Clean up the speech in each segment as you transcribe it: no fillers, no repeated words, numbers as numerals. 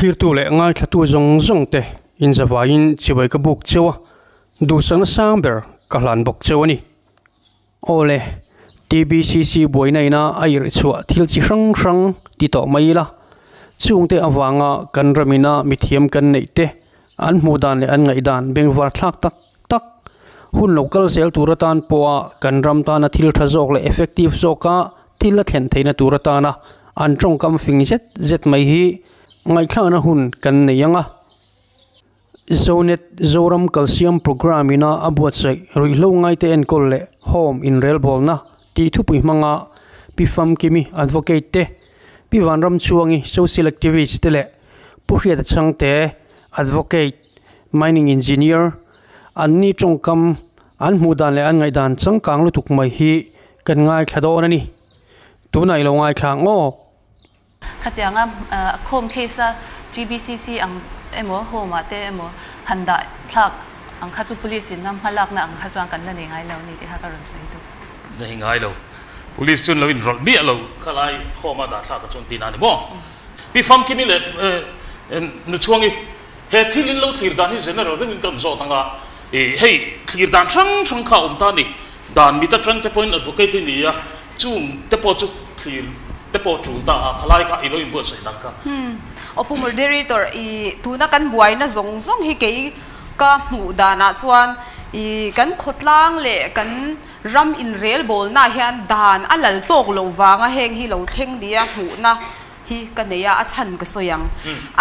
Thlirtu leh ngaithlatu zawng zawng te inzavaiin chibai ka buk cheu a, duhsakna sang ber ka hlan bawk cheu a ni. Aw le, TBCC buaina ina a irh chhuah thil chi hrang hrang ti tawh mai ila, chungte avanga kan ramina mithiam kan neih te an hmuh dan leh an ngaihdan bengvar thlak tak tak hun lo kal zel tur atan pawha kan ram tana thil tha zawk leh effective zawka thil a thlen theihna tur atana an tawngkam fing zet zet mai hi ngaihthlakna hun kan nei ang a. Zonet Zoram Kalsiam Programme ina a buatsaih ruihhlo ngaite enkawl leh Home inrelbawlna tih thupui hmanga Pi Famkimi Advocate te, Pi Vanramchhuangi Social Activist te leh Pu Hriata Chhangte Advocate, Mining Engineer an ni tawngkam an hmuh dan leh an ngaihdan changkang lutuk mai hi kan ngaithla dawn a ni. Tunah i lo ngaithla ang aw. Khatianga khawm case a TBCC ang emaw home ah te emaw han dah thlak ang kha chu police in a hmalakna ang kha chuan kan la nei ngai lo a ni tih kha ka rawn sawi duh. Nei ngai lo. Police chuan lo inrawlh miah lo khalai home a dah thlak a chuan tihna a ni maw? Pi Famkimi leh Nuchhuangi, he thil in lo thlir dan hi general deuhin ka rawn zawt ang a, hei thlir dan hrang hrang kha a awm ta a ni. Dan mit atang te pawhin advocate i ni a, Chung te pawh chu thlir te pawh tul ta a, khalai kha i lo inbuatsaih dan kha. Umm, Opu Moderator, i tuna kan buaina zawng zawng hi kei ka hmuh danah chuan i kan khawtlang leh kan ram inrelbawlnaah hian dan a lal tawk loh vanga heng hi lo thleng nia hmuhna hi ka nei a, a chhan ka sawi ang.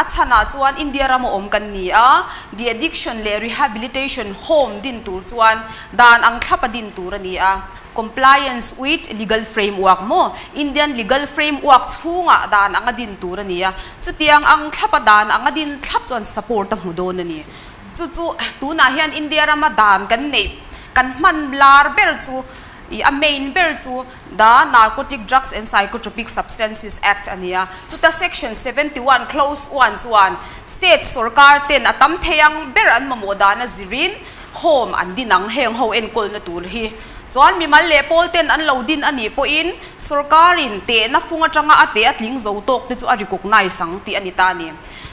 A chhanah chuan India rama awm kan ni a, de addiction leh rehabilitation home din tur chuan dan ang thlapa din tur a ni a. Compliance with legal framework maw? Indian legal framework chhungah dan anga din tur a ni a, chutiang ang thlapa dan anga din thlap chuan support a hmu dawn a ni. Chu chu tunah hian India rama dan kan neih kan hman lar ber chu ih a main ber chu The Narcotic Drugs and Psychotropic Substances Act a ni a, chuta section 71 clause 1 chuan state sorkar ten a tam thei ang ber an mamawh dan a zirin Home an din ang, heng ho enkawlna tur hi chuan mimal leh pawl ten an lo din a nih pawhin sorkarin tehna fung atanga a teh a tling zo tawk te chu a recognize ang tih a ni ta a ni.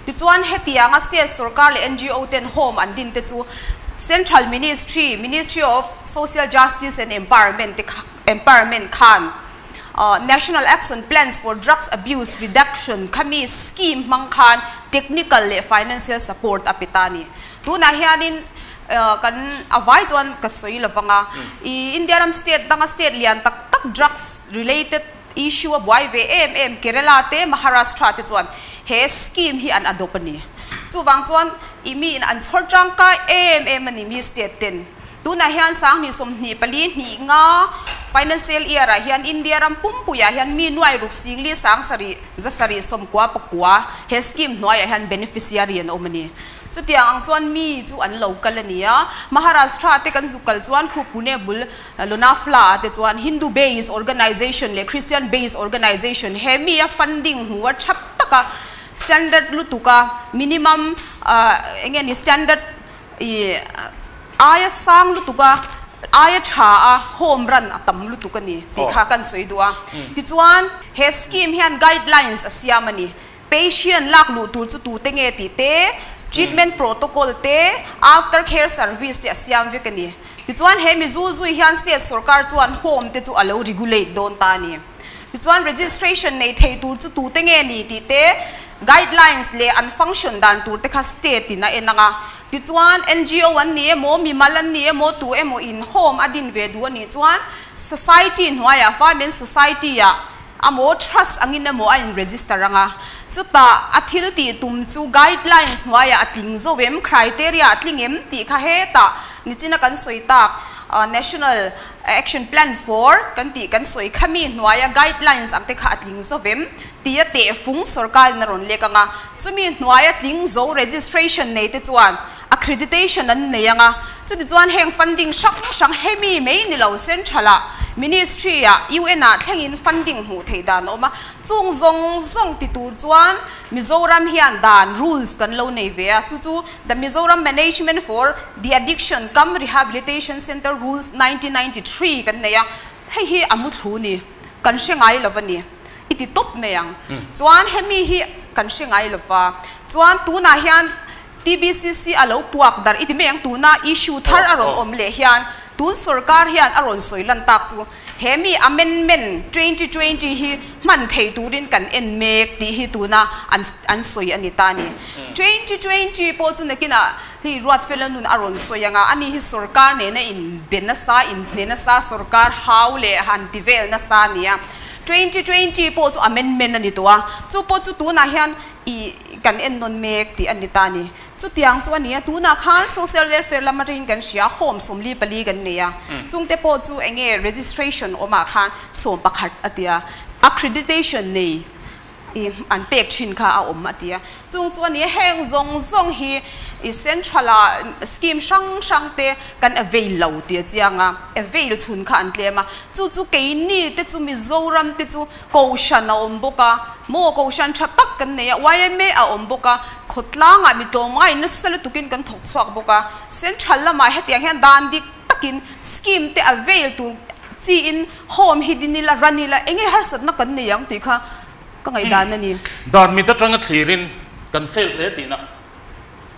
Tichuan hetianga state sorkar leh NGO ten home an din te chu Central Ministry, Ministry of Social Justice and Empowerment te kha Empowerment khan National Action Plans for Drugs Abuse Reduction khami scheme hmang khan technical leh financial support a pe ta a ni. Tunah hianin kan a vai chuan ka sawi lo vang a, i India ram state danga state lian tak tak drugs related issue a buai ve em em Kerala te Maharashtra te chuan he scheme hi an adopt a ni. Chuvang chuan i mi in an chhawr tangkai em em a ni mi state ten. Tunah hian sanghnih 24 hnih nga financial year ah hian India ram pumpuiah hian mi nuai ruk singli sang sarih za sarih 99 he scheme hnuaiah hian beneficiary an awm a ni. Chutiang ang chuan mi chu an lo kal a ni a, Maharashtra te kan zuk kal chuan khu Pune bul Lonavla ah te chuan Hindu based organization leh Christian based organization he mi a funding hmu a tha tak a, standard lutuk a, minimum eng nge ni standard i aia sang lutuk a, aia tha a home run a tam lutuk a ni tih kha kan sawi duh a. Tichuan he scheme hian guidelines a siam a ni. Patient lak luh tur chu tute nge tih te, treatment protocol te, after care service te a siam vek a ni. Tichuan he mizul zui hian state sorkar chuan home te chu a lo regulate dawn ta a ni. Tichuan registration nei thei tur chu tute nge ni tih te, guidelines leh an function dan tur te kha state in a en ang a. Tichuan NGO an ni emaw, mimal an ni emaw, tu emaw in home a din ve duh a nih chuan society hnuaiah, Farm and Society ah, A maw trust angin emaw a in register anga, chutah a thil tih tum chu guidelines hnuaiah a tling zo em, criteria a tling em tih kha hetah nichina kan sawi tak National Action Plan for kan tih kan sawi kha mi hnuaia guidelines ang te kha a tling zo em tih a tehfung sorkarin a rawn lek anga, chumi hnuaia tling zo registration nei te chuan Accreditation an nei ang a, chutichuan heng funding hrang hrang hemi mai ni lo Central ah, Ministry ah, UN ah thlengin funding hmuh theih dan a awm a, chung zawng zawng ti tur chuan Mizoram hian dan, rules, kan lo nei ve a, chu chu The Mizoram Management for the Addiction cum Rehabilitation Centre Rules 1993 kan nei a, hei hi a muthlu ni, kan hre ngai lo a ni. I ti tawp mai ang. Chuan hemi hi kan hre ngai lova. Chuan tunah hian TBCC a lo puak darh i ti mai ang. Tuna issue thar a rawn awm leh hian tun sorkar hian a rawn sawi lan tak chu hemi amendment 2020 hi hman thei turin kan en mek tih hi tuna an an sawi a ni ta a ni. 2020 pawh chu nakinah hei Ruatfela nun a rawn sawi ang a, ani hi sorkar nena inbe nasa, inhne nasa, sorkar hau leh han ti vel nasa a ni a. 2020 pawh chu amendment a ni tawh a, chu pawh chu tunah hian i kan en nawn mek tih a ni ta a ni. Chutiang chu a ni a, tunah khan social welfare lam atangin kan hria a, home 44 kan nei a, chungte pawh chu eng nge registration awmah khan 11 a ti a, accreditation nei i an pek thin kha a awm a ti a. Chung chu a ni a, heng zawng zawng hi i central ah scheme hrang hrang te kan avail lo tih a chiang a, avail chhun kha an tlem a, chu chu keini te chu Mizoram te chu Kohhran a awm bawk a, maw Kohhran tha tak kan nei a, yma a awm bawk a, khawtlang ah mi tlawmngai nasa lutukin kan thawk chhuak bawk a, central lamah hetiang hian dan dik takin scheme te avail tur chi in home hi din ila run ila enge harsatna kan nei ang tih kha ka ngaihdan a ni. Dan mit atanga thlirin kan fail hle tihna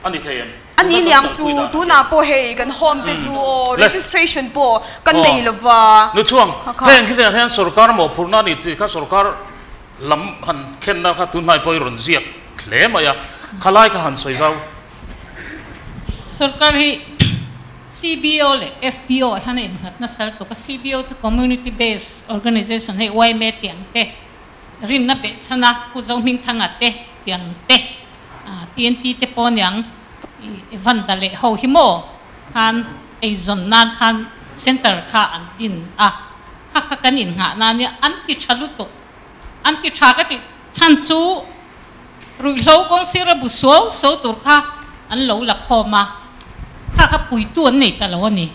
a ni thei em? A ni niang chu, tunah pawh hei kan home te chu aw registration pawh kan nei lova. Nu chuang, heng khi hian sorkar mawhphurhna a ni tih kha sorkar lam han khenna kha tunhnai pawh i rawn ziak hle mai a, khalai kha han sawi zau. Sorkar hi CBO leh FPO ah hian a innghat nasa lutuk a, CBO chu Community Based Organization hei yma tih ang te, Rinna behchhana Pu Zohmingthanga te tih ang te, TNT te pawh niang i Vanda leh ho hi maw khan eizawn nan khan center kha an din a, kha kha kan innghah nan nia an ti tha lutuk, an ti tha ka tih chhan chu ruihhlo kawng sira bu suau suau tur kha an lo la khawm a, kha kha puitu an nei ta lo a ni.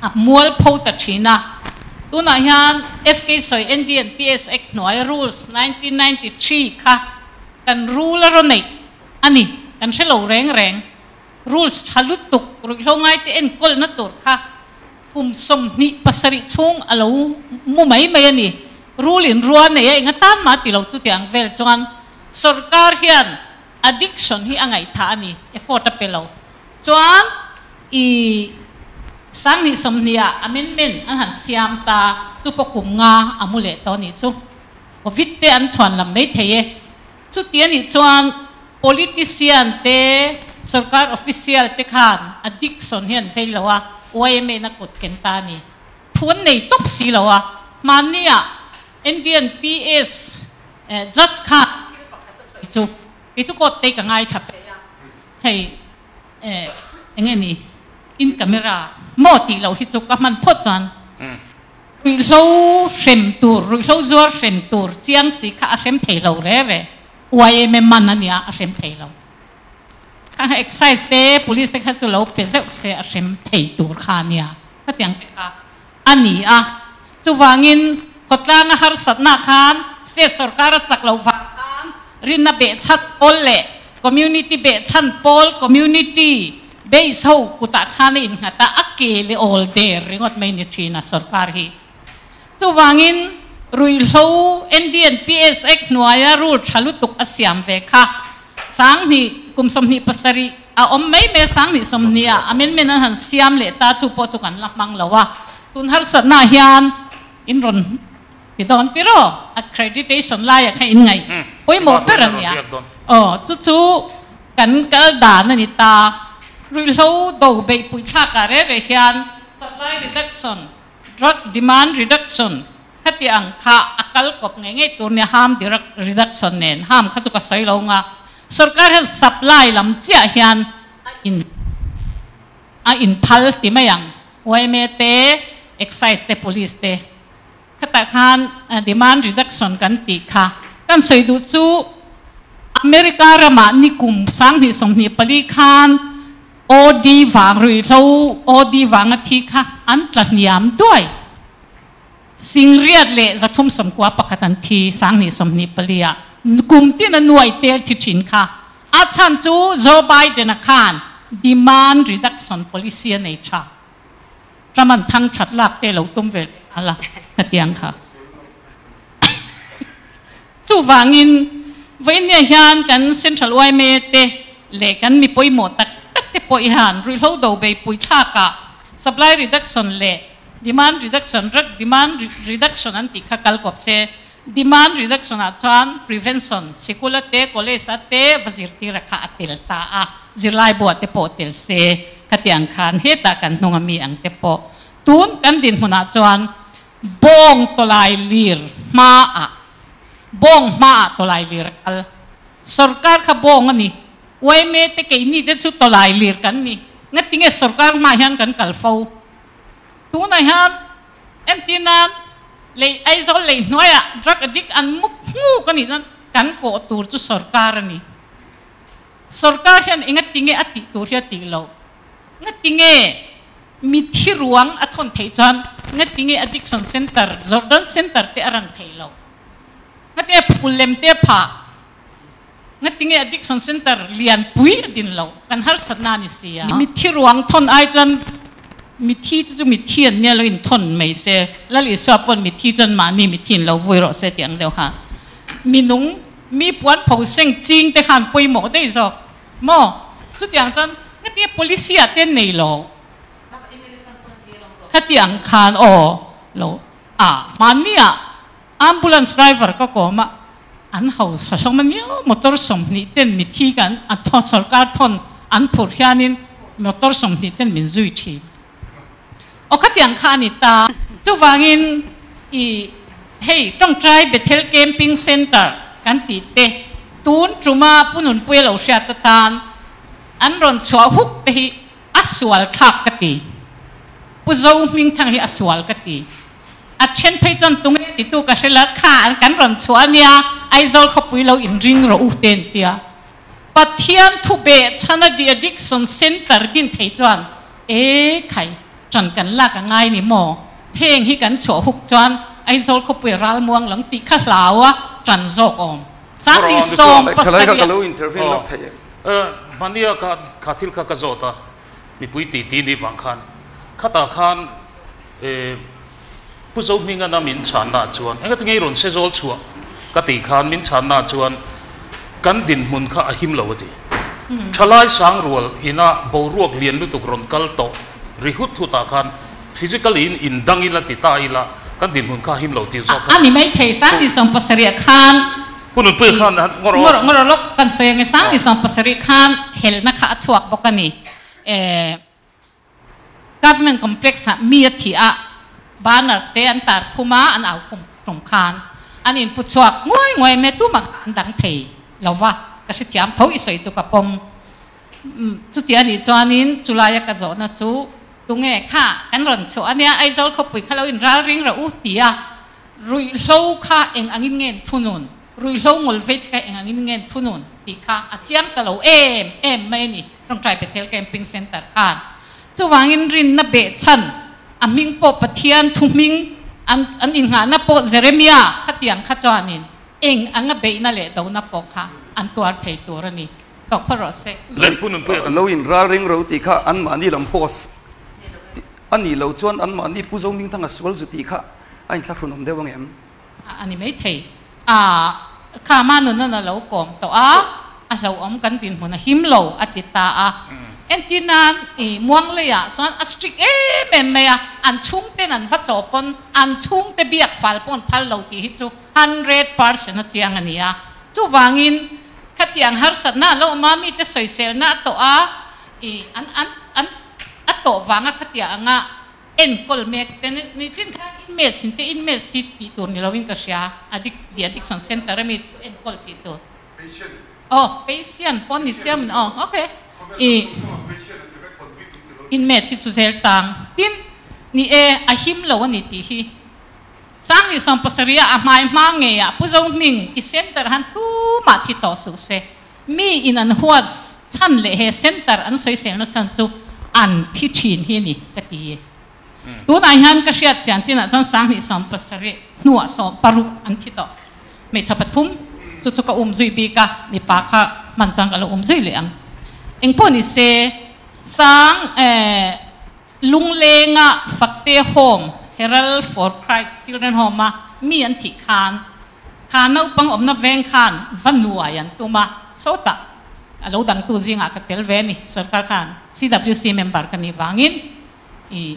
A mualpho ta thin a. Tunah hian FK sawi NDNPS Act hnuai Rules 1993 kha kan rule a rawn neih a ni. Kan hre lo reng reng. Rules tha lutuk ruihhlo ngaite enkawlna tur kha kum 27 chhung a lo mu mai mai a ni. Rule in rua nei a enga tan mah ti lo chutiang vel chuan sorkar hian addiction hi a ngaihthah a ni. Effort a pe lo. Chuan i 2020 ah amendment an han siam ta, chu pawh kum nga a mu leh tawh a nih chu. Covid te an chhuan lam mai thei e. Chuti a nih chuan politician te, sorkar official te khan addiction hi an vei lo a, yma na kut ken ta a ni. Thu an nei tawp si lo a, hmanni ah NDNPS judge khan thil pakhat a sawi chu, kei chu court te ka ngaithla pe a. Hei eh enge ni in camera maw tih loh hi chu ka hman phawt chuan ruihhlo hrem tur ruihhlo zuar hrem tur chiang si kha a hrem thei lo re re yma man a nia a hrem thei lo khang kha excise te police te kha chu lo pe zeuh se a hrem thei tur kha a nia khatiang te kha a ni a chuvangin khawtlanga harsatna khan state sorkar a chak loh vang khan rinna behchhat pawl leh community behchhan pawl community base ho kutah khan a innghat a, a ke leh awl der ringawt mai ni thin a sorkar hi. Chuvangin ruihhlo NDNPS Act hnuaia rule tha lutuk a siam ve kha 2000 kum 27 a awm mai mai a, 2020 ah amendment an han siam leh ta chu pawh chu kan la hmang lo a, tun harsatna hian in rawn ti dawn tir aw, accreditation laiah kha in ngaih pawimawh ber a nia, aw chu chu kan kal dan a ni ta, ruihhlo do beihpui thlakah reh reh hian supply reduction, drug demand reduction khati ang kha a kal kawp ngei ngei tur nia, harm reduction nen harm kha chu ka sawi lo nga, sorkar hian supply lam chiah hian a in a inphal ti mai ang, yma te, excise te, police te. Khatah khan demand reduction kan tih kha kan sawi duh chu America ramah nikum 2024 khan OD vang ruihhlo OD vanga thi kha an tla hniam duai. 391 an thi 2024 ah kum tin a nuai tel thi thin kha. A chhan chu Joe Biden-a khan demand reduction policy a nei tha. Ram an thang that lak te lo tum ve leh nghal a, khatiang kha. Chuvangin vawinia hian kan Central yma te leh kan mi pawimawh tak tak te pawh hian ruihhlo do beipui thlakah supply reduction leh demand reduction, drug demand reduction an tih kha kal kawp se. Demand reduction ah chuan prevention sikul a te, college a te va zirtir a kha a tel ta a, zirlai buah te pawh tel se khatiang khan hetah kan hnung ami ang te pawh tun kan dinhmunah chuan bawng tawlai lir hmaah bawng hmaah tawlai lir a kal. Sorkar kha bawng a ni. Yma te keini te chu tawlai lir kan ni. Ngatinge sorkar hmaah hian kan kal fo? Tunah hian Entir nan, lei Aizawl lei hnuaiah drug addict an muk hmuk a nih chuan kan kawh tur chu sorkar a ni. Sorkar hian engatinge a tih tur hi a tih loh? Ngatinge mithi ruang a thawn theih chuan ngatinge addiction center, Jordan center te a ran theih loh? Ngatinge phul lem te a phah? Ngatinge addiction center lian pui a din loh? Kan harsatna a ni si a. Mithi ruang thawn ai chuan mithi te chu mithi an nia lo in thawn mai se. Lal Isua pawn mithi chuan mahni mithi in lo vui rawh se tih ang deuh kha. Minung mi puan pho seng ching te khan pawimawh daih zawk maw? Chutiang chuan ngatinge policy ah te nei lo? Khatiang khan aw lo a mahni ah Ambulance driver ka kawm a, an hausa hlawm a nia, motor 20 ten mithi kan a thawn sorkar thawn an phurh hianin motor 20 ten min zui thin. Aw khatiang kha a ni ta. Chuvangin i hei tawngtai Bethel Camping Centre kan tih te tun tuma Pu Nunpuia lo hriat atan an rawn chhuah huk te hi a sual thlak ka ti. Pu Zo Hmingthang hi a sual ka ti. A then phei chuan tunge titu ka hre la, kha an kan rawn chhuah ania, Aizawl khawpui lo inring rawh u te an tia. Pathian thu beh chhana de addiction centre din thei chuan e khai tan kan lak a ngai ni maw, heng hi kan chhuah huk chuan Aizawl khawpui ral muang lang tih kha hlau a tan zawk awm. 27. Hmania kha thil kha ka zawt a, mipui titi ni vang khan khatah khan Pu Zohmingana min chhanna chuan engati nge i rawn se zawl chhuah ka tih khan min chhanna chuan kan dinhmun kha a him lo a ti. Thalai sangrual ina boruak lian lutuk rawn kal tawh ri hut hut ah khan physically in indang ila ti ta ila kan dinhmun kha a him lo tih zawk kha. A ni maithei 27 khan Pu Nunpuia khan ngawr ngawr ngawr lawk kan sawi ange 27 khan helna kha a chhuak bawk a ni. Government complex ah mi a thih a, banner te an tar khum a, an au khum tum khan an in pu chhuak nguai nguai mai tumah kha an dang thei lo va, ka hrethiam tho i sawi chu ka pawm. Chuti a nih chuanin chulaia ka zawhna chu tunge kha kan rawn chhuah ania Aizawl khawpui kha lo in ral ring rawh u ti a, ruihhlo kha eng angin nge an thunun, ruihhlo ngawl vei te kha eng angin nge an thunun tih kha a chiang ta lo em em mai a ni. Tawngtai Bethel Camping Centre khan chuvangin rinna behchhan a hming pawh Pathian thu hming an an innghahna pawh Jeremia khatiang kha chuanin eng anga beihna leh dona pawh kha an tuar thei tur a ni. Tawk phawt rawh se. Lo in ralring ro tih kha anmahni lam post a nih loh chuan anmahni Pu Zohmingthanga sual zu tih kha a inthlahrunawm deuh ang em? A ni maithei. A kha ma nunna na lo kawm tawh a, a hlauhawm kan dinhmun a him lo a ti ta a. Entir nan i muang leiah chuan a strict em em mai a, an chhungten an va tlawh pawn an chhungte biak fal pawh an phal lo tih hi chu 100% a chiang a ni a. Chuvangin khatiang harsatna a lo awm a, mite sawiselna a tawh a, i an an an a tawh vanga khatiang anga Enkawl mek te ni chin khan inmates in te inmates ti tih tur ni lovin ka hria addict the addiction center a mi chu enkawl tih tur. Patient. Aw patient pawh ni chiam in aw ok i inmate hi chu zel tang tin ni e a him lo a ni tih hi 27 ah a hmai hma ngei ah Pu Zohming i center han tumah thi tawh suh se. Mi in an huat chhan leh he center an sawiselna chhan chu an thi thin hi a ni ka ti. Tunah hian ka hriat chian chinah chuan 2070 hnuah 60 an thi tawh. Hmeichhe pathum chu chu ka um zui bik a, mipa kha hman chuan ka lo um zui leh ang. Engpawh ni se, sang Lunglenga Fakte Home, Herald for Christ Children Home-a mi an thih khan, Kha naupang awmna veng khan va nuai an tum a, sawtah a lo dangtu zingah ka tel ve a ni. Sorkar khan CWC member ka nih vangin i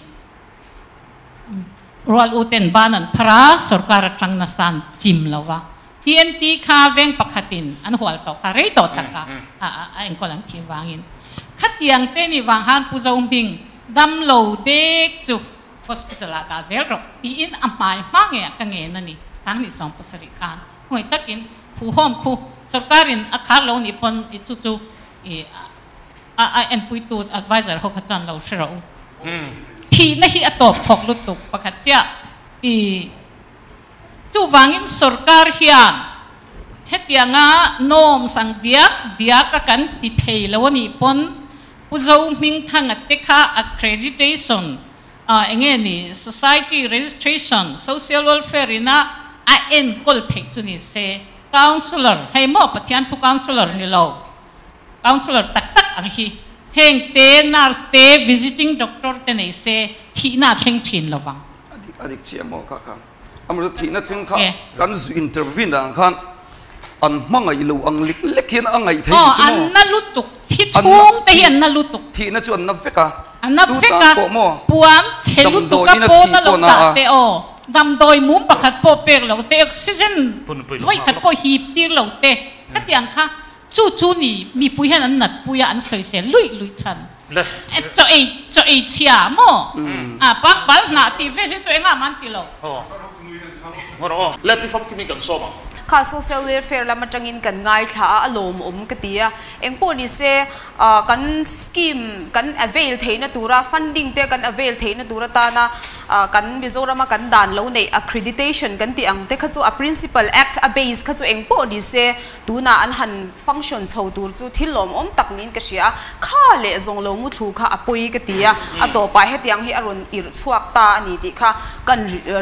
rual u ten ban an phar a, sorkar atang nasa an chim lo va. TNT kha veng pakhatin an hual tawh kha rei tawh tak a, a enkawl an thih vangin. Khatiang te nih vang khan Pu Zohming damlo dek chu Hospital ah dah zel rawh tiin a hmai hma ngei ah ka ngen a ni. 2017 khan khawngaih takin phu home khu sorkarin a khar lo nih pawn i chu chu i a a enpuitu adviser ho kha chuan lo hre rawh u. Thihna hi a tawp khawk lutuk pakhat chiah i chuvangin sorkar hian hetianga norms ang diak diak a kan ti thei lo a nih pawn Pu Zohmingthanga te kha accreditation enge ni society registration social welfare ina a enkawl theih chu ni se councillor hei maw Pathian thu councillor ni lo councillor tak tak ang hi heng te nurse te visiting doctor te nei se thihna a thleng thin lo vang. A dik a dik chiah maw kha kha amaherawhchu thihna thleng kha kan zu intervene ah khan an hmangaih lo ang lek lek hian a ngaih theih chu maw. Aw an na lutuk thi chhung te hi an na lutuk. Thihna chu an na vek a. An na vek a puan chhe lutuk a pawn a lo dah te aw damdawi mum pakhat pawh pek lo te oxygen vawi khat pawh hip tir lo te khatiang kha chu chu ni mipui hian an nat pui a an sawisel luih luih chhan chaw ei chaw ei chhia maw a pakpal hnah tih vel hi chu engah mah an ti lo. Le pi famkimi kan sawm ang. Kha social welfare lam atangin kan ngaithla a a lawmawm ka ti a. Engpawh ni se, kan scheme kan avail theihna tura funding te kan avail theihna tur atana kan Mizorama kan dan lo neih accreditation kan tih ang te kha chu a principal act a base kha chu engpawh ni se tunah an han function chho tur chu thil lawmawm tak niin ka hria a, kha leh zawng lo muthlu kha a pawi ka ti a, a tawpah hetiang hi a rawn irh chhuak ta a ni tih kha kan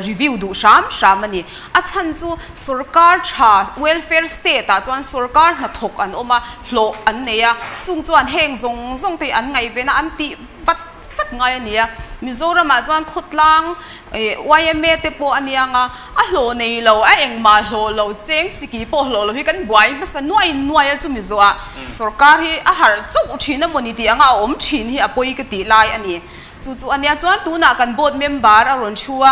review duh hram hram a ni. A chhan chu sorkar tha, welfare state ah chuan sorkar hnathawk an awm a, hlawh an nei a, chung chuan heng zawng zawng te hi an ngaihven a, an tih vat vat ngai a ni a. Mizoram ah chuan khawtlang yma te pawh a nia nga, a hlawh nei lo, a engmah hlawh lo, cheng siki pawh hlawh lo hi kan buai hmasa nuai nuai a, chumi zawhah sorkar hi a harh chauh thin a mawni tih anga a awm thin hi a pawi ka tih lai a ni. Chu chu a nia chuan tunah kan board member a rawn thu a,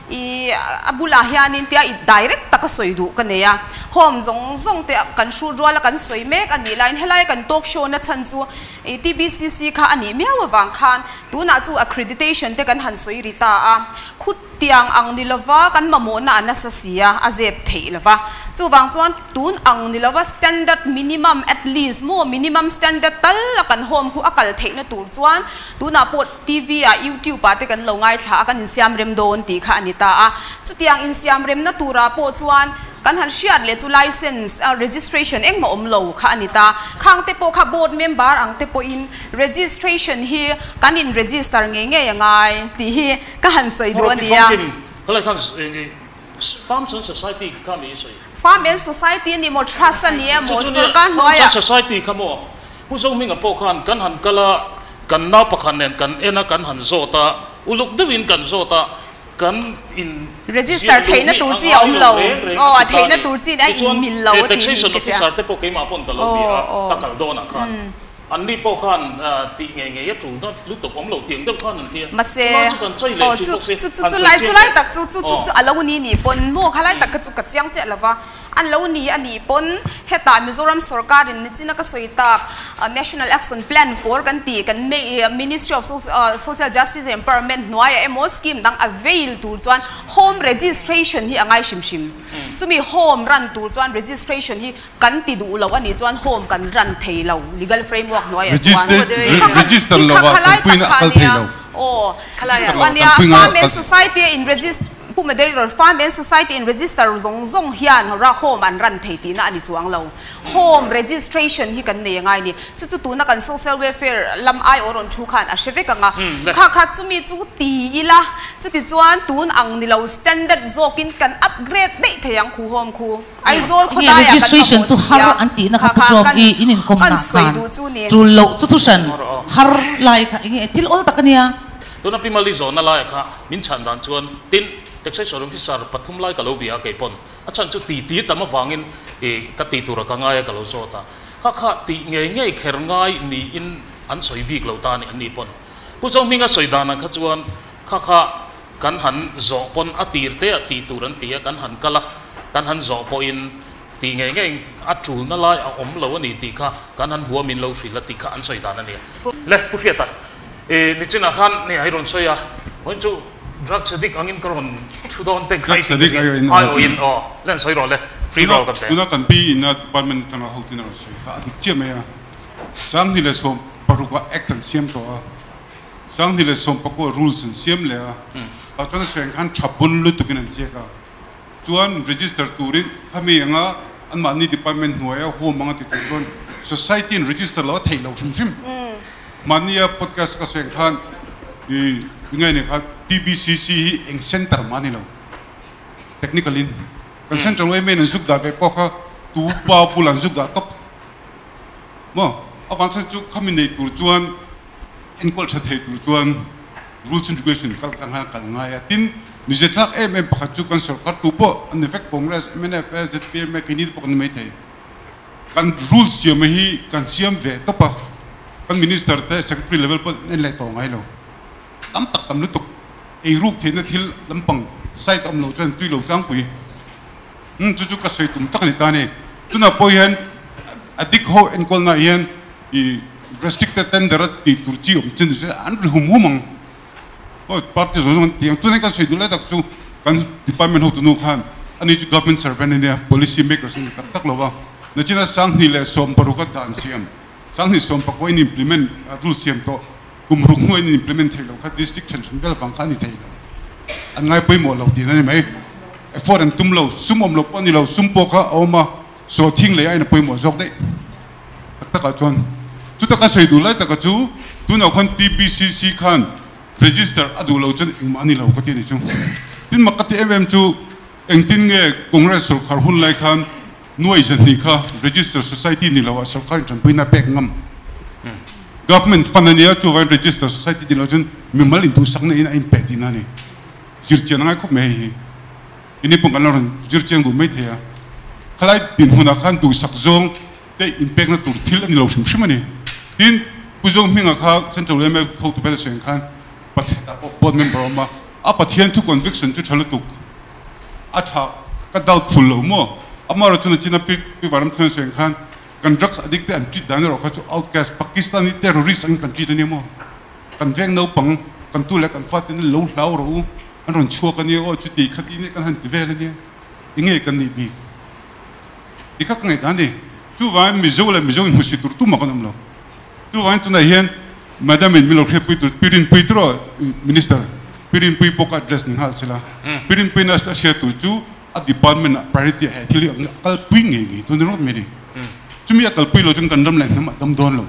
i a bulah hianin tia i direct taka sawi duh ka nei a, home zawng zawng te kan hrut rual a kan sawi mek a nih laiin helai kan talk show na chhan chu i TBCC kha a nih miau avang khan tunah chu accreditation te kan han sawi ri ta a, khut tiang ang ni lova kan mamawhna a nasa si a, a zep theih lova. Chuvang chuan tun ang ni lova standard minimum at least maw minimum standard tal a kan home khu a kal theihna tur chuan Tunah pawh TV ah, YouTube ah te kan lo ngaithla a, kan insiam rem dawn tih kha a ni ta a. Chutiang insiam remna turah pawh chuan kan han hriat leh chu license, registration engmah awm lo kha a ni ta. Khang te pawh kha board member ang te pawhin registration hi kan in register ngei ngei a ngai tih hi ka han sawi duh a ni a. Helai khan Farms and Society kha mi i sawi? Farm and Society a ni maw, Trust a ni emaw, sorkar hnuaiah. Farms and Society kha maw, Pu Zohminga pawh khan kan han kal a, kan nau pakhat nen kan en a, kan han zawt a, uluk deuhin kan zawt a, kan in Register theihna tur chi a awm lo, aw a theihna tur chi a in mil lo a tih hi ka hria. Taxation officer te pawh keimah pawn ka lo bia a, ka kal dawnah khan. An ni pawh khan tih ngei ngei a tul na lutuk awm lo tiang deuh khan an ti a, Mahse, chulai chu kan chei leh aw thin chu bawk si, chu chu han chu sawi lai chiang chu lai teh. tak chu chu chu Aw. chu a lo ni nih pawn maw kha lai tak kha chu ka chiang chiah lo va, an lo ni a nih pawn hetah Mizoram sorkarin nichina ka sawi tak National Action Plan for kan tih kan Ministry of Social Justice and Empowerment hnuaiah emaw scheme dang avail tur chuan home registration hi a ngai hrim hrim. Chumi home run tur chuan registration hi Kan ti duh lo a nih chuan home kan run thei lo legal framework hnuaiah chuan Register lo a tanpuina a kal thei lo. Aw chu chu a nia farm and society a in register Pu Moderator farm and society in register zawng zawng hian home an run thei tihna a ni chuang lo. Home registration hi kan nei a ngai a ni. Chu chu tuna kan social welfare lam aiawh rawn thu khan a hre vek ang a. Kha kha chumi chu ti ila chutichuan tun ang ni lo standard zawkin kan upgrade daih thei ang khu home khu. Aizawl Enge khawlaiah kan registration mamawh chu si har a, an tihna kha kha pu kha zawm kan i in inkawm kan nah sawi khan duh chu ni. tul loh chu thu hran har lai kha enge thil awl tak a nia. Tuna Pi Mali zawhna laiah kha min chhan dan chuan tin Taxation officer pathum lai ka lo bia a kei pawn a chhan chu ti ti tam avangin ih ka tih tura ka ngai a ka lo zawt a. Kha kha tih ngei ngei kher ngai niin an sawi bik lo ta a ni an ni pawn. Pu Zohminga sawi danah kha chuan kha kha kan han zawh pawn a tir te ah tih tur an ti a, kan han kal a, kan han zawh pawhin tih ngei ngei a tulna lai a awm lo a ni tih kha kan han hua min lo hrilh a tih kha an sawi dan a ni a. Le Pu Hriata, i nichinah khan ni a i rawn sawi a, vawiin chu drugs addict angin ka rawn thu dawn te kha i ti aiawhin aw, le an sawi rawh le, free roll kan pe. Tuna kan pi ina department atanga hotin a rawn sawi kha a dik chiah mai a, Sanghni leh sawm paruk ah act an siam tawh a, Sanghni leh sawm pakua rules an siam leh a, tah chuan a sawi ang khan tha bun lutukin an ziak a, chuan register turin khami anga anmahni department hnuaia home anga ti tur chuan society in register lo a theih loh hrim hrim. Mahnia podcast ka sawi ang khan i ngai nei kha TBCC hi eng center mah a ni lo technical in kan central yma in an zuk dah ve pawh kha tu pa bulah an zuk dah tawp. Maw? Avang chuan chu khami nei tur chuan enkawl tha thei tur chuan rules and regulation kal tlang hian kal ngai a. Tin, mize thlak em em pakhat chu kan sorkar tu pawh an ni vek, Congress, mnf, zpm, keini te pawh kan ni maithei. Kan rules siam hi kan siam ve tawp a, kan minister te secretary level pawh an en leh tawh ngai lo. Tam tak tam lutuk eiruk theihna thil lampang site a awm loh chuan tui lo tlangpui. Umm chu chu ka sawi tum tak a ni ta a ni. Tunah pawh hian a dik ho enkawlnaah hian ih restricted tender a tih tur chi awm chin chu an ri hum hum ang. Aw party zawng zawng an ti ang. Tunah hian kan sawi duh lai tak chu kan department hotu nu khan ani chu government servant a nia, policy makers a ni tak tak lo va. Nachina sanghnih leh 16 a dan siam, sanghnih 14 in implement rule siam tawh kum ruk hnuai in implement theih loh kha district then hran vel vang kha a ni thei lo. An ngai pawimawh lo tihna a ni mai. Effort an tum lo, sum awm lo pawh a ni lo, sum pawh kha a awm a, saw thing lei aiin a pawimawh zawk daih. Tak takah chuan chuta ka sawi duh lai taka chu tunah khuan TBCC khan register a duh lo chuan engmah a ni lo ka ti a ni chu. Tin mak ka ti em em chu engtin nge Congress sorkar hun lai khan Nuai zahnih kha register society ni lo ah sorkar in tanpuina pek ngam. Government fund a nia chuvangin register society ni lo chuan mimal in duhsakna in a in pe tihna a ni. Zirchian a ngai khawp mai hei hi. Ini pawh kan lo rawn zirchiang duh mai thei a. Khalai dinhmunah khan duhsak zawng te inpekna tur thil a ni lo hrim hrim a ni. Tin, Pu Zawng Hminga kha Central yma hotu bel a sawi ang khan Pathian ah pawh board member a awm a, a Pathian thu conviction chu tha lutuk. A tha ka doubtful lo maw? Amaherawh chuan a china pi pi Varam Thlen sawi ang khan kan drugs addict te an treat dan erawh kha chu outcast Pakistani terrorist angin kan treat a nia maw? Kan veng naupang kan tu leh kan fate in lo hlau rawh u an rawn chhuak a nia aw chuti khati nia kan han ti vel a nia enge kan nih bik? Ti kha ka ngaihdan a ni. Chuvangin Mizo leh Mizo inhmusit tur tumah kan awm lo. Chuvangin tunah hian Madam in min lo hriatpui tur Pi Rinpui tur aw Minister Pi Rinpui pawh ka address ni nghal sela. Pi Rinpui in a hriat tur chu a department ah priority ah he thil hi a kalpui ngei ngei tur ni rawt mai a ni. Chumi a kalpui lo chuan kan ram leh hnam a dam dawn lo.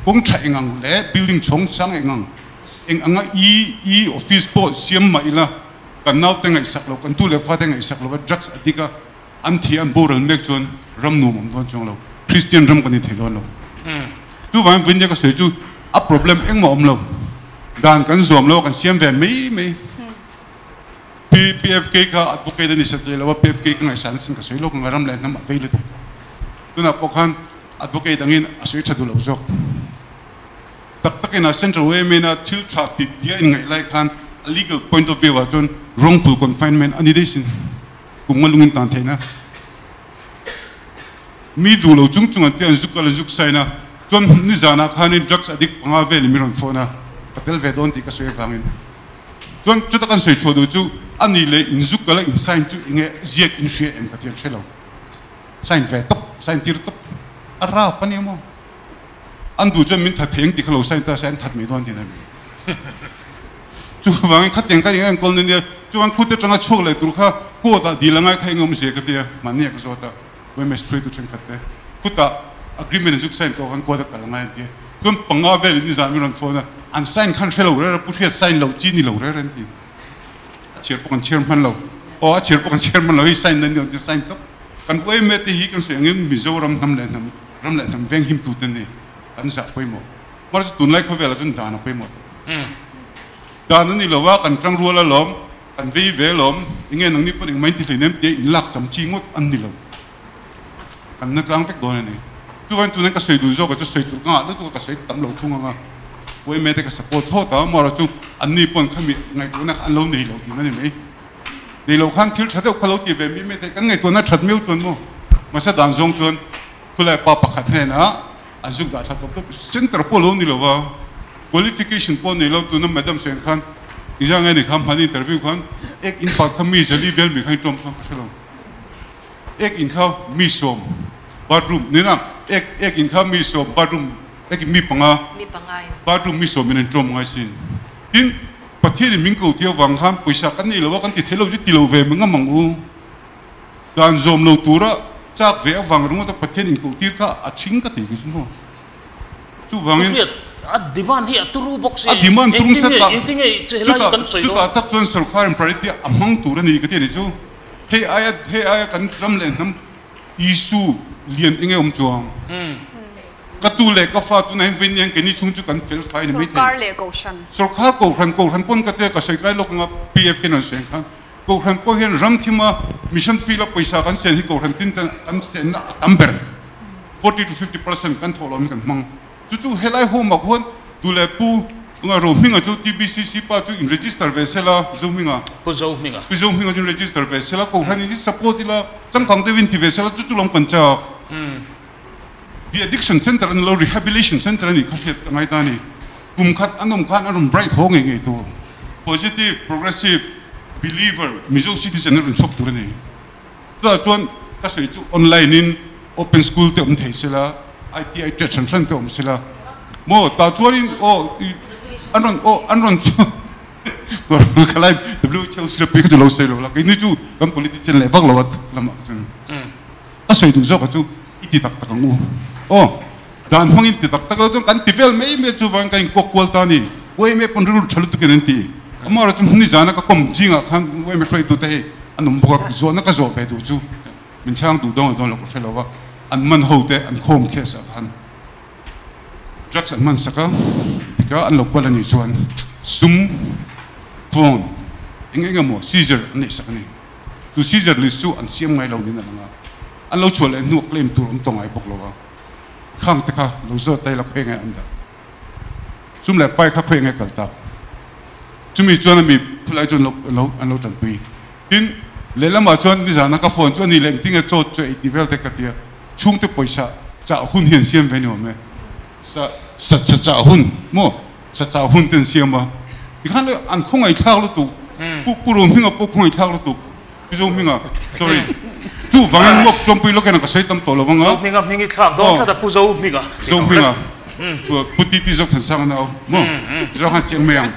Kawng tha eng ang leh building chhawng sang eng ang eng anga e e office pawh siam mah ila kan naute ngaihsak lo kan tu leh fate ngaihsak lo a drugs addict a An thi an boral mek chuan ram nuam awm dawn chuang lo, Christian ram kan inthei dawn lo. Chuvangin Vindia ka sawi chu a problem engmah awm lo, dan kan zuam lo a kan siam ve mai mai. PFK kha advocate a ni satliah lo a, PFK ka ngaihsan achin ka sawi lawk ang a ram leh hnam a vei lutuk. Tunah pawh khan advocate angin a sawi tha duh lo zawk. Tak takin a Central yma a thil tha ti tia inngaih lai khan a legal point of view ah chuan wrongful confinement a ni daih sin. Kum nga lungin tan theihna mi duh lo chung chung an ti an zuk kal an zuk sign a, chuan nizanah khanin drugs addict panga velin mi rawn phone a, ka tel ve dawn tih ka sawi avangin chuan chuta kan sawi chhuah duh chu a ni leh in zuk kal a in sign chu enge ziak in hria em ka ti an hre lo, sign ve tawp, sign tir tawp a rap a nia maw, an duh chuan min that thei ang tih kha lo sign ta se an that mai dawn tihna a ni. Chuvangin khatiang ka enkawl na nia, chuan khute atanga chhuak leh tur kha court ah dil angai kha eng awm zia ka tia, mahni a ka zawt a, YMS hruaitu thenkhat te khutah agreement an zuk sign tawh khan court a kal angai an tia, chuan panga velin nizan min rawn phone a, an sign khan hre lo rere, Pu Hriat sign loh chi ni lo rere an ti, a chhiar pawh kan chhiar hman lo, aw a chhiar pawh kan chhiar hman lo, hei sign na ni an tia sign tawp, kan YMA te hi kan sawi angin Mizoram hnam leh hnam, ram leh hnam veng him tu te ni, an zah pawimawh. Mahse tunlai khawvelah chuan dan a pawimawh tawh. Dan a ni lo a, kan tang rual alawm. Kan vei ve alawm, enge nangni pawn engmah in ti hleinem tia in lak cham chi ngawt an ni lo. Kan na tlang vek dawn a ni. Chuvangin tunah ka sawi duh zawk ah chu sawi tur ka ngah lutuk a ka sawi tam lo thung ang a. Uaime te ka support thlawt a, amaherawh chu anni pawn khami ngaihtuahna kha an lo nei lo tihna a ni mai. Nei lo khan thil tha deuh kha lo ti ve mi mai thei, kan ngaihtuahna that miau chuan maw hmasa dan zawng chuan khulai pa pakhat hnenah an zuk dah thla tawp tawp center pawh lo ni lo va, qualification pawh nei lo tuna madam sawi khan engzah nge ni kha hmani interview khan ek in pat kha mi zali vel mi kha in tawm khan ka hre lo ek in kha mi sawm bathroom nena ek ek in kha mi sawm bathroom ek in mi panga bathroom mi sawm in an tawm ngai sin tin Pathianin min ko tih avang khan pawisa kan nei lo a, kan ti thei lo chu ti lo ve mai ngam ang u. Dan zawm lo tura chak ve avang ringawt a Pathian inkoh tir kha a ṭhing ka ti kei chu maw. Chuvangin. Pu Hriat, a demand hi a turu bawk si. A demand turu Engtin nasa nge, tak. engtin nge che helai Chutah, kan sawi dawn? chutah tak chuan sorkarin priority a hmang tur a ni ka ti a ni chu. Hei aia, hei aia kan ram leh hnam issue lian enge awm chuang. Ka tu leh ka fa tunah hian vawiin hian keini chhung chu kan fel fai a ni maithei. Sorkar leh Kohhran. Sorkar Kohhran, Kohhran pawn ka tia ka sawi kai lawk anga PF hian rawn sawi ang khan Kohhran pawh hian ram thima mission field a pawisa kan sen hi Kohhran tin ten kan senna a tam ber 40 to 50% kan thawh loh hi kan hmang. Chu chu helai home ah khuan tu leh pu anga Rohminga chu TBCC pa chu in register ve sela Zohminga. Pu Zohminga. Pu Zohminga chu in register ve sela Kohhran in hi support ila changkang deuhin ti ve sela chu chu lam kan chak. The addiction center an lo rehabilitation center a nih kha hriat a ngai ta a ni. Kum khat an awm khan a rawn bright haw ngei ngei tur. Positive, progressive, believer, Mizo citizen a rawn chhuak tur a ni. Chutah chuan ka sawi chu online in open school te awm thei sela, ITI trade hran hran te awm sela maw tah chuanin aw an rawn aw an rawn chhuak khalai WHO sirapui kha chu lo sawi lo la keini chu kan politician leh vak lo a lamah kha chuan. A sawi duh zawk a chu i ti tak tak ang u. Aw, dan hmangin ti tak tak lo chuan kan ti vel mai mai chuvangin kan inkuak kual ta a ni. Uaime pawn rilru tha lutukin an ti. Amaherawh chu hmuni zana ka kawm zingah khan uaime hruaitute hei an awm bawk a, zawhna ka zawh ve duh chu min chhang duh dawn dawn lo ka hre lo va, an man ho te an khawm case ah khan drugs an hman sak a, tika an lo kual a nih chuan sum, phone eng eng emaw seizure an neih sak a ni. Chu seizure list chu an siam ngai lo niin a lang a, an lo chhuah leh hnuah claim tur awm tawh ngai bawk lo a, khang te kha lo zawt ta ila khawi nge an dah? Sum leh pai kha khawi nge kal tak? Chumi chuan a mi khulai chuan lo lo an lo tanpui. Tin, lehlamah chuan nizana ka phone chu a ni leh engtin nge chaw chu ei ti vel te ka ti a, chhungte pawisa chah hun hi an siam ve ni awm e, sa sa sa chah hun maw? Sa chau hun te an siam a, tikhan le an khawngaihthlak lutuk, Pu Pu Rohminga pawh khawngaihthlak lutuk, Pu Zohminga, sorry, chu vangin ngawk Ṭawmpui lawk hian ka sawi tam tawh lo vang a. Zohminga hming i thlak dawn tlat a, Pu Zohminga. Zohminga, Pu Titi zawk Thansanga nau maw, zawk han chiang mai ang.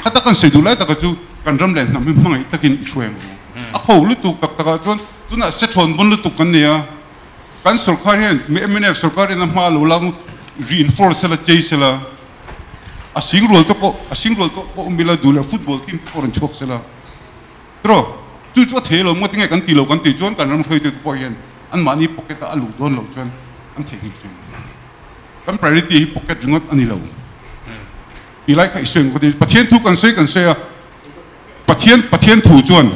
Khata kan sawi duh lai taka chu kan ram leh hnam hi hmangaih takin i hruai ang u. A ho lutuk tak takah chuan tunah sethawn bawn lutuk kan nei a. Kan sorkar hian mnf sorkar hian a hma lo lang reinforce sela chei sela a sing rual te pawh a sing rual tawh pawh awm ila duh leh football team te pawh rawn chhuak sela tiraw chu chu a thei lo maw tinge kan ti lo kan tih chuan kan ram hruaitute pawh hian anmahni pocket ah a luh dawn loh chuan an theihnghilh thin kan priority hi pocket ringawt a ni lo tih lai kha i sawi ang ka ti Pathian thu kan sawi kan sawi a Pathian Pathian thu chuan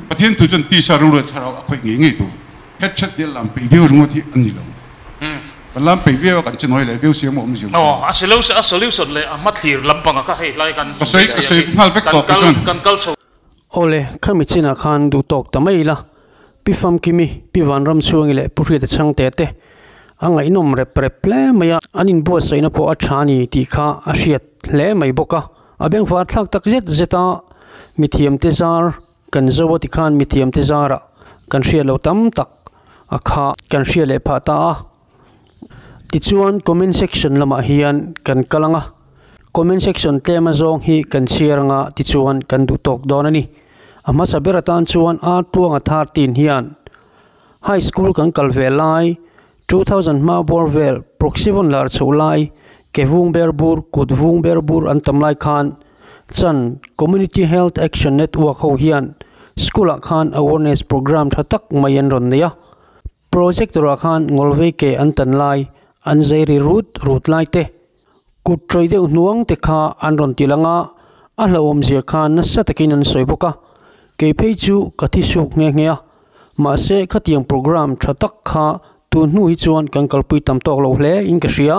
Pathian thu chuan tisa rilru leh thlarau a khawih ngei ngei tur. Headset nia lam peih viau ringawt hi a ni lo. Kan lam peih viau a kan chinawi leh viau sia maw awm zir chu. Aw, a solution a solution leh a hmathlir lampanga kha hei hlai kan Ka sawi ka sawi nghal vek tawh kei chuan. Kan kal chho. Awle, khami chinah khan duh tawk ta mai ila, Pi Famkimi, Pi Vanramchhuangi leh Pu Hriata Chhangte te a ngaihnawm rep rep hle mai a, an inbuatsaihna pawh a tha a ni tih kha a hriat hle mai bawk a. A bengvar thlak tak zet zet a, mithiamte zar Kan zo a tikhan mithiamte zarah kan hriat loh tam tak a kha kan hriat leh phah ta a. Tichuan comment section lamah hian kan kal ang a, comment section tlem azawng hi kan chhiar anga tichuan kan duh tawk dawn a ni. A hmasa ber atan chuan ar tluanga 13 hian high school kan kal ve lai 2000 hma bawr vel proxivon lar chhoh lai ke vung ber bur kut vung ber bur an tam lai khan Chan Community Health Action Network ho hian school ah khan awareness program tha tak mai an rawn nei a, projector ah khan ngawlvei ke an tan lai an zai ri rut rut lai te kut tawih deuh hnuang te kha an rawn ti lang a, A hlauhawmzia kha nasa takin an sawi bawk a, kei phei chu ka thi suk nghe nghe a. Mahse, khatiang programme tha tak kha tun hnu hi chuan kan kalpui tam tawk lo hle in ka hria.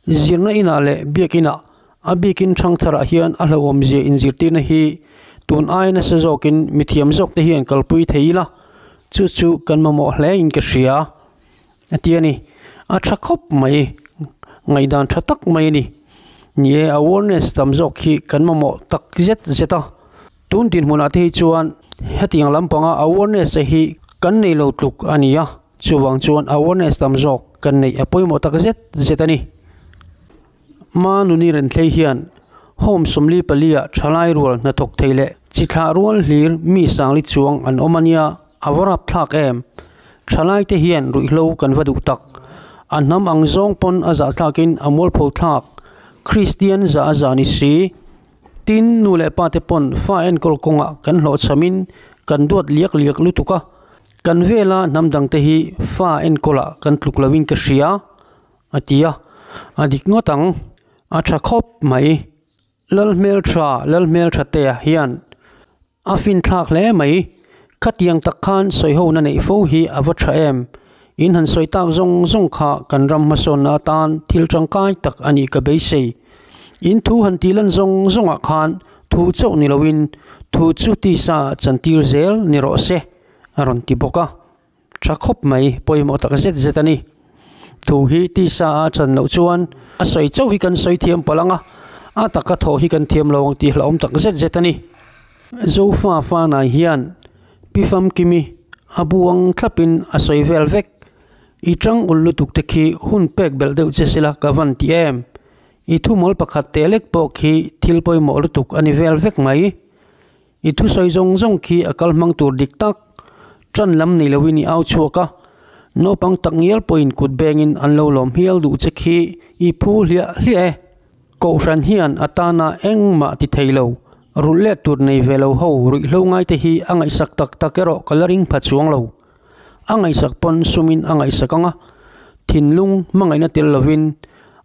Zirna inah leh biakinah a bikin thangtharah hian a hlauhawmzia inzirtirna hi tun ai nasa zawkin mithiam zawkte hian kalpui thei ila, chu chu kan mamawh hle in ka hria. A ti a ni. A tha khawp mai, ngaihdan tha tak mai a ni. Ni e, awareness tam zawk hi kan mamawh tak zet zet a. Tun dinhmunah te hi chuan hetiang lampanga awareness a hi kan nei lo tluk a ni a, chuvang chuan awareness tam zawk kan neih a pawimawh tak zet zet a ni. Manuni Renthlei hian Home 44 ah thalai rual hnathawk thei leh chi thlah rual hlir mi sangli chuang an awm a nia, a va rap thlak em? Thalai te hian ruihhlo kan va duh tak. A hnam ang zawng pawn a zahthlakin a mualpho thlak. Kristian zah a zah ni si. Tin, nu leh pa te pawn fa enkawl kawngah kan hlawhchhamin kan duat liak liak lutuk a. Kan vela hnam dangte hi fa enkawlah kan tluk loin ka hria. A ti a, a dik ngawt ang, a tha khawp mai. Lalhmeltha, Lalhmelthatea hian a finthlak hle mai. Khatiang tak khan sawihona neih fo hi a va tha em? In han sawi tak zawng zawng kha kan ram hmasawnna atan thil tangkai tak a nih ka beisei. In thu han tih lan zawng zawngah khan thu chauh ni loin thu chu tisa chantir zel ni rawh se, a rawn ti bawk a. Tha khawp mai, pawimawh tak zet zet a ni. Thu hi tisa a chan loh chuan a sawi chauh hi kan sawi thiam palh ang a, a taka thawh hi kan thiam lo ang tih hlauhawm tak zet zet a ni. Zofa fanai hian Pi Famkimi a bu ang thlapin a sawi vel vek. I tang ul lutuk te khi hun pek belh deuh che sela ka van ti em. I thumawl pakhat teh lek pawh khi thil pawimawh lutuk a ni vel vek mai. I thusawi zawng zawng khi a kal hmang tur dik tak, ṭan lam nei loin i au chhuak a, naupang tak ngial pawhin kut bengin an lo lawm hial duh che khi i phu hliah hliah e. Kohhran hian a tana engmah ti thei lo, rulh let tur nei ve lo ho ruihhlo ngaite hi a ngaihsak tak tak erawh ka la ring pha chuang lo. A ngaihsak pawn sumin a ngaihsak ang a, thinlung hmangaihna tel lovin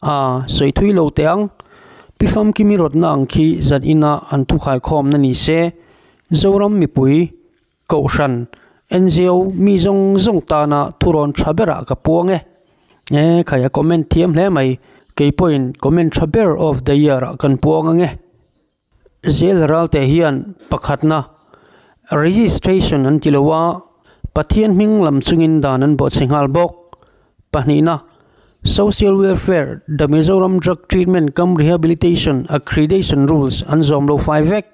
a sawi thui lo teh ang. Pi Famkimi rawtna ang khi zan ina an thukhai khawmna ni se, Zoram mipui, Kohhran, NGO mi zawng zawng tana thurawn tha berah ka puang e. E khai a comment thiam hle mai, kei pawhin comment tha ber of the year ah kan puang ang e. Zel ralte hian pakhatna registration an ti lo a, Pathian hming lam chungin dan an bawhchhe nghal bawk. Pahnihna, Social Welfare, The Mizoram Drug Treatment cum Rehabilitation Accreditation Rules an zawm lo fai vek.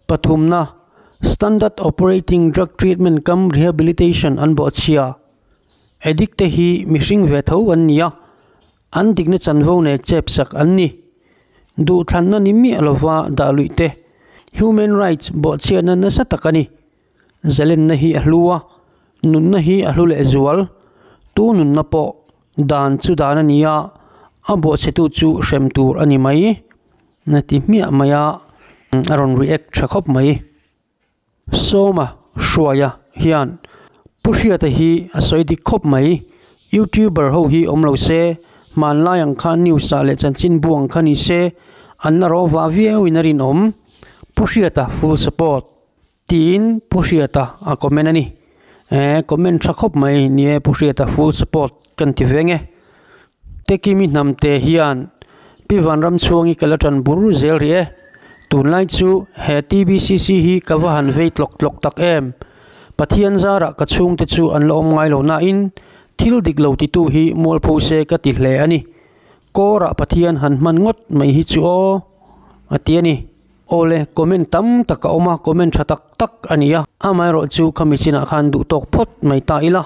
Pathumna, Standard Operating Drug Treatment cum Rehabilitation an bawhchhia. Addict te hi mihring ve tho an ni a, An dikna chanvo nek chep sak an ni. Duhthlanna ni miah lova dah luih te, human rights bawhchhiatna nasa tak a ni. Zalenna hi a hlu a, nunna hi a hlu leh zual. Tu nunna pawh dan chu dan a ni a, a bawhchhetu chu hrem tur a ni mai. Na ti hmiah mai a, a rawn react tha khawp mai. Sawma Hruaia hian Pu Hriata hi a sawi dik khawp mai. Youtuber ho hi awm lo se, hmanlai ang kha news ah leh chanchinbu ang kha ni se, an la rawh vah viau in a rinawm. Pu Hriata full support. Tiin Pu Hriata a comment a ni. Eh comment tha khawp mai ni e Pu Hriata full support kan ti veng e. Tekimi hnamte hian Pi Vanramchhuangi ka la tan bur zel rih e. Tunlai chu he TBCC hi ka va han vei tlawk tlawk tak em. Pathian zarah ka chhungte chu an la awm ngai lo nain thil dik lo titu hi mualpho se ka ti hle a ni. Kawrah Pathian han hman ngawt mai hi chu aw a ti a ni. Awle comment tam tak a awm a, comment tha tak tak a ni a. Amaherawh chu khami chinah khan duh tawk phawt mai ta ila.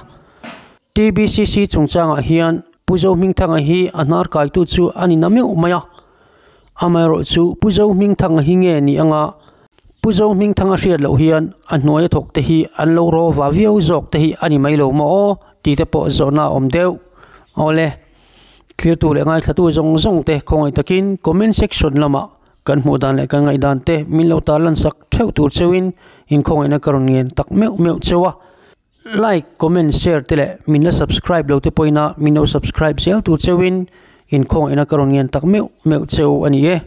TBCC chungchangah hian Pu Zohmingthanga hi a hnar kaitu chu a ni na meuh mai a, amaherawh chu Pu Zohmingthanga hi nge ni anga Pu Zohmingthanga hriat loh hian a hnuaia thawk te hi an lo raw va viau zawk te hi a ni mai lo maw aw tih te pawh zawhna a awm deuh. Awle, thlirtu leh ngaithlatu zawng zawng te khawngaih takin comment section lamah kan hmuh dan leh kan ngaihdan te min lo tarlan sak theuh tur cheuhin inkhawngaihna ka rawn ngen tak meuh meuh cheu a. Like, comment, share te leh min la subscribe lo te pawhin a min lo subscribe zel tur cheuhin inkhawngihna ka rawn ngen tak meuh meuh cheu a ni e.